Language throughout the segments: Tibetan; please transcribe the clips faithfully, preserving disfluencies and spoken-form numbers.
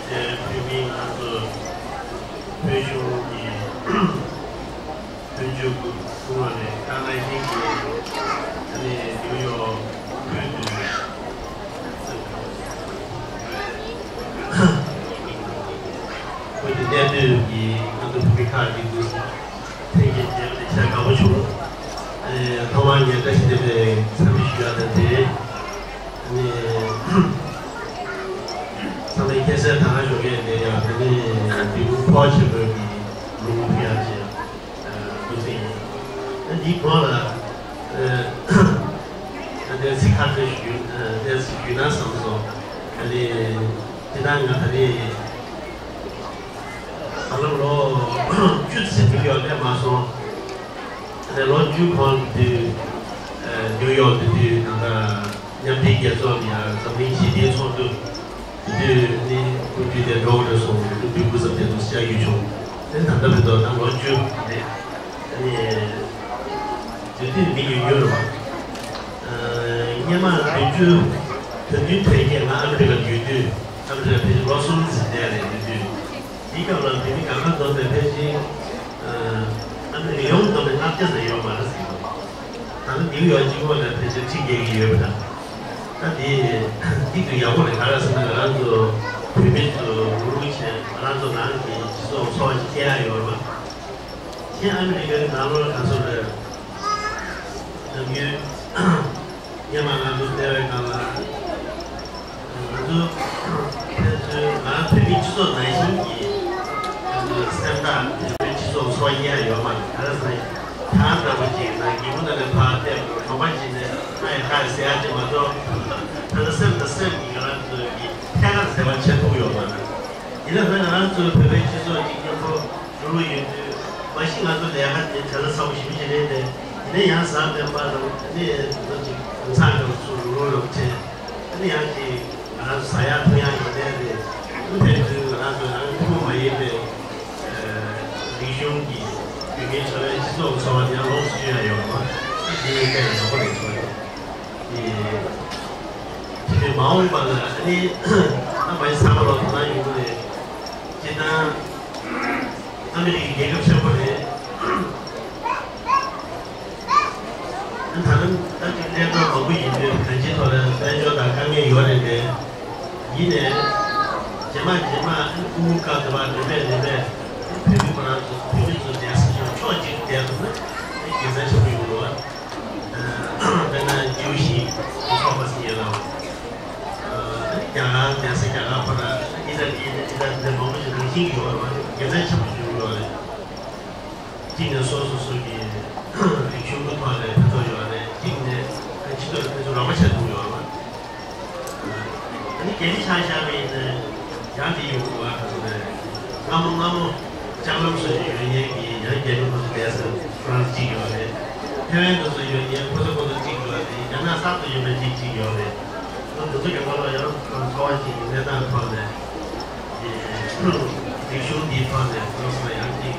བོད་མི་ང་ཚོ་བོད་གཞུང་གི་དོན་གཅོད་སྐུ་ངོ་ནས་ཀ་ན་ཧིན་གྱི་ཨ་ནི་ནིའུ་ཡོག་ཁུལ་དུ་ཁུལ་དུ་གནས་སྡོད་ཀྱི་ང་ཚོ་བོད་མི་ཁག་ཅིག་འདུག་ཐེངས་གཅིག་མཇལ་བ་དེ་ཆེས་དགའ་པོ་བྱུང་། ཨེ། ཐོག་མར་ངས་བཀྲ་ཤིས་བདེ་ལེགས་འཚམས་འདྲི་ཞུ་ཡ་དང་འབྲེལ། ཨ་ནི། ཚང་མས་མཁྱེན་གསལ་ད་ག་ཞོགས་ཀས་བསྡད་ཡ་དེ་ནི་འདི་གུ་ཕོག་ཆེན་པོའི་གི་ལུང་ཕུལ་ཡ་ཅེས་ཐུགས་སེམས་ཡིན། ཨ་འདིའི་གོང་ལ་ཨ་ནི་ཚིག་ཁ་ཤས་ཞུ་ཨ་ནི་ཞུས་ན་བསམ་སོང་། ཨ་ནི་དེ་ན་ང་ད་ནི་ད་ལོ་ལོ་བཅུ་ཙམ་ཡོད་ལས་མ་སོང་། ཨ་ནི་ལོ་བཅུ་གོང་དུས་ཨ་ནིའུ་ཡོག་དུ་དུས་ད་ལྟ། མཉམ་འབྲེལ་རྒྱལ་ཚོགས་ཀྱི་འཛམ་གླིང་ཞི་བདེའི་ཚོགས་འདུ་དེ་དུས་ནི་སྐུ་མདུན་དེ་འགྲོ་དགོས་སོང་། སྐུ་མདུན་སྐུ་ཚབ་དེ་ཚོ་བཅར་རྒྱུ་བྱུང་། དེ་ད་ལྟ་བར་དུ་ད་ལོ་བཅུ་རེད། ཨ་ནི་དེ་དུས་མི་ཉུང་ཉུང་རེད་བ། སྔོན་མ་བདུན་ཅུ་དོན་བདུན་དོན་བརྒྱད་ང་ཨ་མི་རི་ཀ་ཡོད་དུས་ཨ་མི་རི་ཀ་ཕལ་ཆེར་ལོ་གསུམ་ཙམ་བསྡད་རེད། དེ་དུས། དེའི་སྐབས་ལ་བོད་མི་གང་ག་འཛོམས་ནས་ཕལ་ཆེར་ཨ་མི་རི་ཀ་ཡོངས་བསྡོམས་ནས་ལྔ་བརྒྱ་ཙམ་ཡོད་མ་རེད་ཟེར་གྱི་འདུག་ད་ནི་ནིའུ་ཡོག་གཅིག་པོ་ལ་ཕལ་ཆེར་ཁྲི་བརྒལ་གྱི་ཡོད་པ་དང་། ད་དེ་གཅིག་ཏུ་ཡག་པོ་རེད། ག་རེ་ཟེར་ན་ང་རང་ཚོ་བོད་མི་ཚོ་ངོ་རྒོལ་བྱས་ང་རང་ཚོ་ནང་གི་སྤྱི་ཚོགས་འཚོ་བ་ཞིག་སྐྱེལ་ཡག་ཡོད་རེད་པ། ཁྱེད་ཨ་མི་རི་ཀའི་ནང་ལོགས་ལ་ག་ཚོད་རེད། ནམ་རྒྱུན། སྔོན་མ་ང་ཚོ་བསྡད་པའི་སྒང་ལ། ང་ཚོ་ཕན་ཚུན་ང་རང་བོད་མིའི་སྤྱི་ཚོགས་ནང་བཞིན་གྱི་ང་ཚོའི་སེམས་ཐག་བོད་མིའི་སྤྱི་ཚོགས་འཚོ་བ་སྐྱེལ་ཡ་ཡོད་མ་རེད། ག་རེ་ཟེར་ན་ཐང་འདྲ་པོ་ཅིག་ན་སྒྱེ་མོ་ནང་ནས་ཕར་བལྟས་པ་གྲོད་པ་ཅིག་ནས་ཨ་ཡ་ཧ་ཟེར་ཡ་ཅིག་མ་གཏོགས། ད་ལྟ་སེམས་དང་སེམས་ཀྱི་ང་རང་ཚོའི་གི་ཐད་ཀར་འབྲེལ་བ་བྱེད་ཐུབ་ཡོད་མ་རེད། ཡིན་ན་ང་རང་ཚོའི་བོད་པའི་སྤྱི་ཚོགས་ཀྱི་མཉམ་པོ། རུ་རུ་ཡོད་དུས་མ་གཞི་ང་ཚོ་ལས་ཀ་དེ་གྲ་ས་ཚ་པོ་ཞེ་པོ་ཅིག་རེད་དེ། ཡིན་ན་ཡང་གཟའ་སྤེན་པ་དང་ནི་ལོ་གཅིག་གུང་སེང་སྐབས་སུ་རུ་རུ་ལ་ཕྱིན། ཨ་ནི་ཡང་ཅིག་ང་རང་ཚོ་ཟ་ཡག་འཐུང་ཡག་ཡོད་དེ་རེད། ཨ་ནི་ཕན་ཚུན་ང་རང་ཚོ་རང་ཐུན་མོང་མ་ཡིན་པའི་རིག་གཞུང་གི་བོད་མིའི་འཚོ་བའི་སྤྱི་ཚོགས་འཚོ་བ་དེ་ཡང་ལོངས་སུ་སྤྱོད་ཡག་ཡོད་པ། ཨ་འདི་ཡིན་པས་ན་ཡག་པོ་རེད་ཚོར་ཡོད། དེ་དེ་མ་འོངས་པ་ལ་ཨ་ནི་ཨ་མ་ཡི་ཚང་མ་ལོ་དོ་སྣང་ཡོང་གི་རེད། སྤྱིར་བཏང་། ཨ་མི་རི་ཀའི་རྒྱལ་ཁབ་ཆེན་པོ་རེད། ད་ལྟ་ད་ཅིག་གནད་དོན་མང་པོ་ཡིན་དུས་གང་ཅིའི་ཐོག་ལ་དཔལ་འབྱོར་དང་དཀའ་ངལ་ཡོད་རེད་དེ། ཡིན་ནའི། རྗེས་མ་རྗེས་མ་ཨུ་ཀ་དེ་བ་རེ་མེད་རེ་མེད་བོད་མི་ཁོ་རང་ཚོ་བོད་མི་ཚོ་བསྡད་ས་ཞིག་ཕྱོགས་གཅིག་བསྡད་ཐུབ་ན་དགེ་མཚན་ཆེན་པོ་ཡོང་གི་འདུག་དཔེར་ན་ཇིའུ་ཤི་ཚོགས་པ་ཟེར་ཡོད་ལ། རྒྱ་གར་བསྡད་ས་རྒྱ་གར་ཁོ་རང་ཨི་ད་ལི་ཨི་ད་ལི་མང་པོ་ཞིག་རང་བཞིན་གྱི་ཡོད་རེད་བ། དགེ་མཚན་ཆེན་པོ་ཞིག་ཡོད་རེད། གཅིག་ནས་སོ་སོ་སོ་གི་རིག་གཞུང་གི་ཐོག་ལ་ཕན་ཐོགས་ཡོད་རེད། གཅིག་ནས་སྤྱི་ཚོགས་ལ་ཕན་ཚུན་རོགས་པ་བྱེད་ཐུབ་ཡོད་རེད་བ། ཨ་ནི་རྒྱ་མི་ཆ་བཞག་པ་ཡིན་ན་ཡང་དེ་ཡོང་གི་བ་ག་ཚོད་རེད། སྔ་མོ་སྔ་མོ་ལྕགས་ལམ་བཟོ་ཡི་ཡོད་མཁན་གྱི་ཡང་རྒྱ་མི་ཁོ་ཚོ་བསྡད་ས་ཧྥ་རན་སི་གཅིག་ཡོད་རེད། ཐེ་ཝན་དུ་ཚོ་ཡོད་མཁན་ཁོ་ཚོ་ཁོ་ཚོ་གཅིག་ཡོད་རེད། རྒྱ་ནག་གསར་དུ་ཡོད་མཁན་གཅིག་གཅིག་ཡོད་རེད། ཁོ་ཚོ་གི་ཁོ་ལ་ཡང་ཚོར་བ་ཞིག་གི་གནས་སྟངས་ཐོག་ནས་རིག་གཞུང་འདིའི་ཐོག་ནས་ཁོ་ཚོ་ཡང་གཅིག་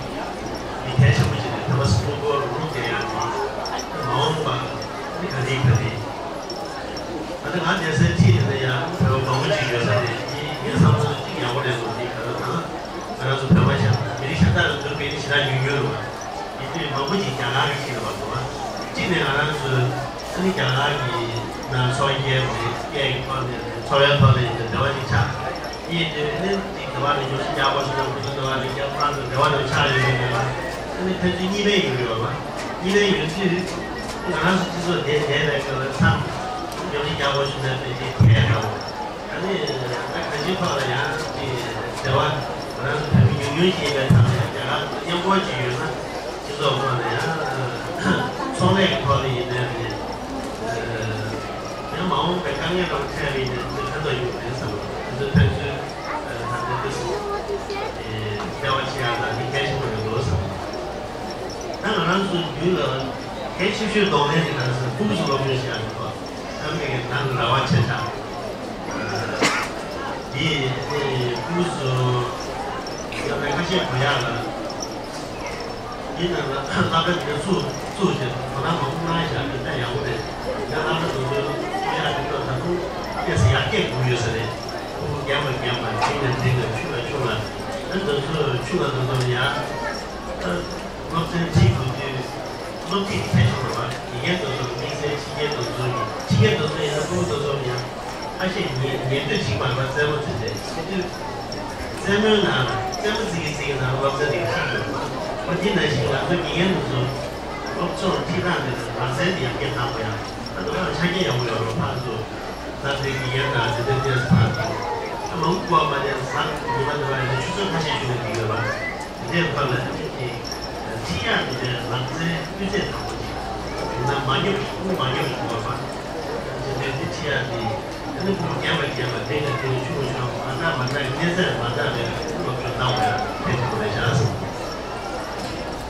མི་གལ་ཆེན་པོ་ཞིག་རེད། ད་ལྟ་སུ་ཁོ་རུ་རུ་རྒྱ་ཡང་མ་འོངས་པ་ནི་ག་རེ་ག་རེ། ད་ལྟ་ང་བསྡད་སའི་འཁྲིས་དེ་ལ་ཡང་བོད་པ་མང་པོ་ཅིག་ཡོད་ས་རེད། ངས་བསམ་ཚུལ་གཅིག་ཡག་པོ་རེད་འདུག་འདི་ག་རེ་དང་ང་རང་ཚོ་བོད་པ་ཆགས་མི་རིགས་གཞན་དག་ལ་འདུག་མི་རིགས་ཞེ་དྲག་ཉུང་ཉུང་རེད་བ། ཡིན་དུས་མང་པོ་ཅིག་རྒྱ་གར་གྱི་ཁྱིམ་ལ་མ་འགྲོ་བ། གཅིག་ནས་ང་རང་ཚོའི་ཨ་ནི་རྒྱ་གར་གྱི་ནང་འཚོ་བ་སྐྱེལ་དགོས་རེད། སྐད་ཀྱི་ཐོག་ནས་རེད། འཚོ་བའི་ཐོག་ནས་ཡིན་ན་འབྲེལ་བ་ཅིག་ཆགས། ཡིན་དུས་ཨ་ནི་ཅིག་འབྲེལ་བ་རེ་ཉོ་ཆ་རྒྱག་དགོས་ཞེ་ན་ཁོ་ཚོ་འབྲེལ་བ་རེ་རྒྱག་ཁོ་རང་ཚོ་འབྲེལ་བ་རེ་ཆགས་ཡོད་པའི་སྐབས་ལ་ཨ་ནི་ཕན་ཚུན་གཉིས་ཕན་ཡོང་གི་ཡོད་པ། གཉིས་ཕན་ཡོང་དུས་ང་རང་ཚོ་སྤྱི་ཚོགས་དེ་བསྡད་པའི་སྐབས་ལ་མཚམས་ཉོ་ཆ་རྒྱག་དགོས་ཞེ་ན་ཕན་ཚུན་ཐད་འདྲ་བོ། ཨ་ནི་ད་གང་ཅིའི་ཐོག་ལ་ཡང་ཅིག་འབྲེལ་བ་ང་རང་ཚོ་བོད་མི་ཉུང་ཉུང་ཞིག་ཡིན་པའི་ཐོག་ནས་རྒྱ་གར་མཉམ་འགོག་ཅིག་ཡོད་ན་སྤྱི་ཚོགས་ཐོག་ནས་ཡང་ཚོང་ལས་ཀྱི་ཐོག་ནས་ཡིན་ནའི་རེད། ཡང་མ་འོངས་པའི་དཀའ་ངལ་རང་འཕྲད་པ་ཡིན་ནའི་ཕན་ཐོགས་ཡོང་གི་རེད་བསམ། དེ་ཚོ་ཕན་ཚུན་ད་ལྟ་འདི་འབྲེལ་བ་བྱེད་ཡག་ལ་ནི་གལ་ཆེན་པོ་རེད་འདུག་བསམ། ད་ང་རང་ཚོ་མདུན་ལ་གལ་ཆེ་ཤོས་གདོང་ལེན་དེ་ག་རེ་ཟེར་ན་ཕྲུ་གུ་ཚོ་སློབ་སྦྱོང་བྱེད་ཡག་རེད་པ། ཨ་མི་རི་ཀའི་ནང་གི་ར་བ་ཆེ་ཆགས། འདི་ཨེ་ཕྲུ་གུ་ཚོ་ཡང་ན་ཁ་ཤས་གོ་ཡག་ལ། འདི་ནང་ལ་སློབ་གྲྭ་འདི་ཚུགས་ཚུགས་བྱས་དོ་སྣང་མང་པོ་གནང་བཞག་འདི་ལྟ་ཡག་པོ་རེད། ཡང་སློབ་གྲྭ་དེ་ཚོའི་ཀུ་ཤག་དེ་ཚོ་ད་དུང་སྐད་ཟེར་ཡག་སྐད་སྒུག་ཡོད་ས་རེད། ཕྲུ་གུ་རྒན་པ་རྒན་པ་འབྲིང་ནས་འབྲིང་ནས་ཆུ་ ཨ་འདི་ཚོ་ཆུང་བ་འདི་ཚོ་ལ་ཡ། ཨ་སློབ་ཚན་ཁྲིད་དགོས་དུས་སློབ་ཁྲིད་ཁྱད་ཆོས་རེད་བ། དགེ་རྒན་འདི་ཚོ་དམིགས་བསལ་ཕྱི་རྒྱལ་འདི་ཚོ་ཡིན། ཕྱི་རྒྱལ་འདི་ཚོ་ཡིན་ན་ཕྲུ་གུ་འདི་ཚོ་ལ་ཡ། ཁ་ཤས་ཉན་ཉན་འདོད་ཅིག་མ་རེད་བ། རྩེད་མོ་བྱེད་དུས་དེ་དུས་རྩེད་མོའི་ནང་ལ་རྩེད་མོ་རྩེ་གི་རྩེ་གི་ནང་ལ་སློབ་ཚན་དེ་ག་ཤེས་ཡོད་མ་རེད། འོ་དེ་ནང་བཞིན་ང་ཚོ་དགེ་རྒན་འདི་ཚོ་སློབ་སྦྱོང་ཁྲིད་སྟངས་དེ་ལག་རྩལ་དེ་ཡར་རྒྱས་བཏང་དགོས་ཡ། ད་དུང་ཡང་ཆ་རྐྱེན་ཡག་པོ་ཡོད་རེད་ཕར་ཚུར། ད་ལྟའི་དགེ་རྒན་དང་དེ་འདྲ་བལྟས་ཚར་དུས། ཨ་མ་འུ་གོ་བ་མ་བསྟན་ཟ་ཉི་མ་འདི་བ་ཡིན་ཆུ་ཚོད་ཁ་ཤས་ཞུ་ནས་འདི་ཡོད་ལ། དེ་འདྲའི་ཐོག་ལ་ཨ་ནི་དེ་ཁྲིད་ཡག་འདི་འདྲའི་ལག་རྩལ་སྤུས་ཚད་དང་པོ་ཅིག་ཡིན་ན་མ་ཉོབ་ཀྱི་དབུགས་མ་ཉོབ་ཀྱི་དགོས་པ། དེ་འདྲའི་དེ་ཁྲིད་ཡག་འདི་ཨ་ནི་ཕྲུ་གུ་རྒན་པ་རྒན་པ་དེ་ནས་དེ་ནས་ཆུང་ངུ་ཆུང་ངུ་མ་འདྲ་མ་འདྲ་གི་གནས་ཚད་མ་འདྲ་བའི་སློབ་སྦྱོང་གནང་བ་ཡང་ཕན་ཐོགས་རེད་ཤག་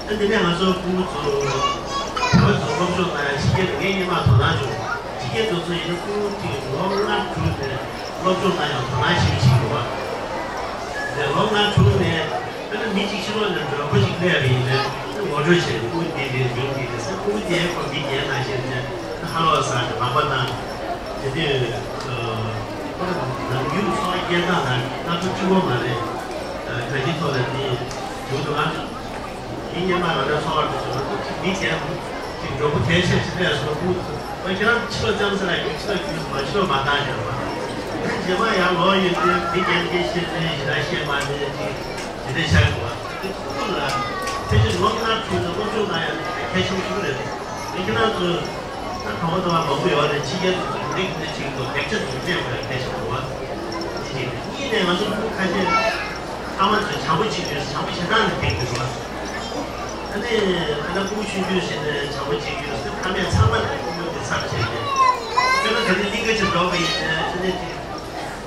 ཨ་དེ་ནས་ང་ཚོ་ཕྲུ་གུ་ཚོ་བོད་ཚོ་སློབ་སྦྱོང་གནང་ཡག་ཕྱི་རྒྱལ་དུ་ངས་སྔོན་མ་དོ་སྣང་བྱུང་། ཕྱི་རྒྱལ་དུ་ཚོ་ཡིན་ན་ཕྲུ་གུ་གཅིག་ལོ་ལྔ་དྲུག་ནས་སློབ་སྦྱོང་གནང་ཡག་དོ་སྣང་ཞེ་པོ་བྱེད་ཀྱི་འདུག་བ། དེ་ལོ་ལྔ་དྲུག་ནས་དཔེར་ན་མི་གཅིག་ཕྱི་ལོགས་ནས་མགྲོན་པོ་ཞིག་སླེབས་པ་ཡིན་ན་ངོ་སྤྲོད་བྱས་ནས་ཕྲུ་གུ་འདི་རེད་ཡུམ་འདི་རེད་ཟེར། ཕྲུ་གུ་དེའི་ཁོ་མི་རྒན་ནང་བཞིན་ནས་ཧ་ལོག་ཟ་ནས་ལག་པ་བཏང་། དེ་དུས་ཁོ་ནམ་རྒྱུན་འཚོ་བ་སྐྱེལ་སྟངས་དང་སྣ་ཁ་གཅིག་པོ་མ་རེད། གང་ཅིའི་ཐོག་ལ་དེ་ཡོང་འདུག་ཨ། དེ་སྔོན་མ་ང་རང་འཚོ་བ་དེ་ཚོ་ལ་ཁོ་ཅིག་མི་རྒན་ཅིག་མགྲོན་པོ་གལ་ཆེ་ཞིག་སླེབས་སོང་། ཁོ་ཁྱེད་རང་ཕྱི་ལོགས་ཙམ་ཟེར་ལ་ཡོད། ཕྱི་ལོགས་ཁྱེད་མ་ཕྱི་ལོགས་མ་བཏང་ཡོད་པ། རྗེས་མ་ཡར་ལོག་ཡོང་དུས་མི་རྒན་སྐད་ཆ་བཤད་ནས་ཞེ་དྲག་བཤད་མ་ནས་ཅིག་དེ་འདྲ་ཆགས་ཡོད་པ། དེ་ཚོ་ལ་ཕལ་ཆེར་ལོ་ལྔ་དྲུག་ཙམ་སློབ་སྦྱོང་གནང་ཡག་དེ་གལ་ཆེན་པོ་ཞིག་རེད། དེ་ཁྱེད་རང་ཚོ་ད་གྲོགས་པོ་དང་མང་པོ་ཡོད་རེད། ཕྱི་རྒྱལ་དུ་ཚོ་འདི་འདྲ་ཅིག་ཏུ་ལེགས་ཆ་ཅིག་སྤྲད་དགོས་ཡག་གལ་ཆེན་པོ་རེད་བ། དེ་གཅིག་རེད། གཉིས་ནས་ང་ཚོ་ཕྲུ་གུ་ཁ་ཤས་ཕ་མ་ཚོས་བྱམས་པོ་བྱེད་དུས་བྱམས་པོ་བྱེད་སྟངས་ནས་ཕན་གྱི་རེད་བ། ཨ་ནི་ཨ་ནི་ཕྲུ་གུ་ཆུང་ཆུང་བྱས་ནས་བྱམས་པོ་བྱེད་དུས་ཕ་མས་ཚང་མ་ལ་ཕྲུ་གུ་དེ་ཚབ་བྱས་ཏེ། དཔེར་ན་ད་ནི་གླིང་ག་ཅིག་འགྲོ་བ་ཡིན་ན་ཨ་ནི་ཅིག་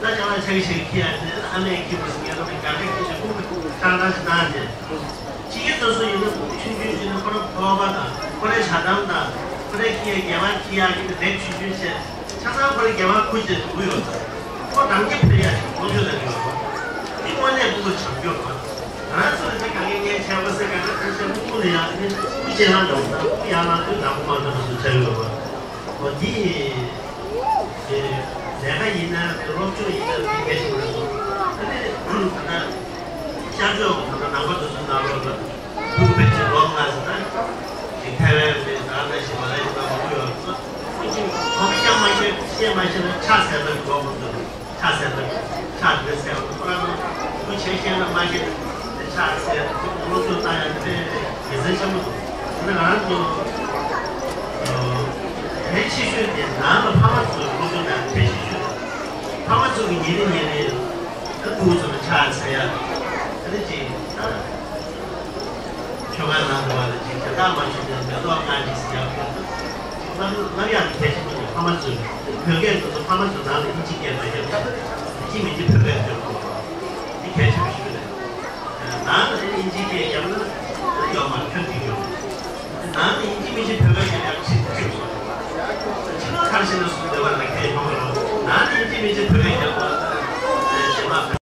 ད་ཅང་ལ་ཆ་གི་ཆ་གི་ཁྱི་ཡ་ནི་ཨ་མས་ཁྱི་དགོས་སུ་ངས་རོགས་པའི་ག་གི་ཁྱི་ཆ་ཁུག་ཁྲག་ཁྲག་ཞིག་བཏང་སྟེ། ཕྱི་རྒྱལ་སོ་སོ་ཡིན་ན་ཕྲུ་གུ་ཆུང་ཆུང་ཡིན་ན་ཁོ་རང་ཕོར་པ་དང་ཁོ་རའི་ཞྭ་དམ་དང་ཁོ་རའི་ཁྱི་ཡ་སྒལ་པར་འཁྱེར་ཡག་གི་དེབ་ཆུང་ཆུང་བྱས། ཆ་ཚང་ཁོ་རའི་སྒལ་པར་ཁུར་བྱས་འདུག་ཡོད་ས། ཁོ་རང་སྐྱེ་འཕེལ་ཡག་ཞིག་ལོ་རྒྱུས་ལ་འགྲོ་བ། འདི་དངོས་གནས་ཕྲུ་གུ་བྱམས་སྐྱོང་བ། ང་རང་ཚོ་ལ་ད་ག་གེ་ངའི་ཆས་པ་སེ་ག་ད་ཁུར་བྱས་ཕྲུ་གུ་ལ་ཡང་ནི་ཕྲུ་གུ་ཅན་ལ་འགྲོ་ས་ཕྲུ་གུ་ཡང་ལ་ཚོད་དྲག་པོ་མ་འགྲོ་བ་སུ་ཆ་ཡོད་བ། འོ་འདི། དེ་ལས་ཀ་ཡིན་ན་དེ་སློབ་སྦྱོང་ཡིན་ན་དེ་གལ་ཆེན་པོ་རེད་འདུག་ཨ་ནི་ད་ལྟ་ཤར་ཕྱོགས་ད་ལྟ་ནང་པ་དེ་ཚོ་ནང་ལོགས་ལ་ཕྲུ་གུ་ཕལ་ཆེར་ལོ་ལྔ་ཟེར་ན་དེ་ཐའེ་ཝན་རེད། ད་ནང་བཞིན་མ་ལ་ཡ་ནང་མང་པོ་ཡོད་རེད། ཁོ་ཚོ་གོ་མི་རྐྱང་མ་ཤེས་ཤེས་མ་ཤེས་ན་ཕྱག་འཚལ་ན་གོ་མི་ཐུབ། ཕྱག་འཚལ་ན་ཕྱག་འདི་འཚལ་བ་ཁོ་རང་ཚོ་ཕྲུ་གུ་བྱས་ཤེས་ན་མ་ཤེས་ན་ཕྱག་འཚལ་ཕྲུ་གུ་སློབ་སྦྱོང་བཏང་ཡ་དཔེ་དགེ་མཚན་ཆེན་པོ་འདུག་ད་ནི་ང་རང་ཚོ། གལ་ཆེ་ཤོས་དེ་ནང་ལ་ཕ་མ་ཚོའི་སློབ་སྦྱོང་དང་གལ་ཆེ་ཤོས། ཕ་མ་ཚོ་གི་ཉིན་རེ་ཉིན་རེ་ཕྲུ་གུ་ཚོ་ལ་ཕྱག་འཚལ་ཡ། ཨ་ནི་ཅིག་ད་ཆོ་ག་ནང་དུ་བ་ལ་ཅིག་དེ་དག་མ་བྱུང་ན་མེ་ཏོག་ལྔ་ཅིག་ཟེར་ཡ་ཅིག་སླར་སླར་ཡག་གི་གལ་ཆེན་པོ་དེ་ཕ་མ་ཚོའི་བོད་སྐད་དེ་ཚོ་ཕ་མ་ཚོའི་ནང་ལ་ཨིན་ཇི་སྐད་མ་བརྒྱབ་ན་ཨིན་ཇི་མིན་ཇི་བོད་སྐད་བརྒྱབ་དགོས། འདི་གལ་ཆེན་པོ།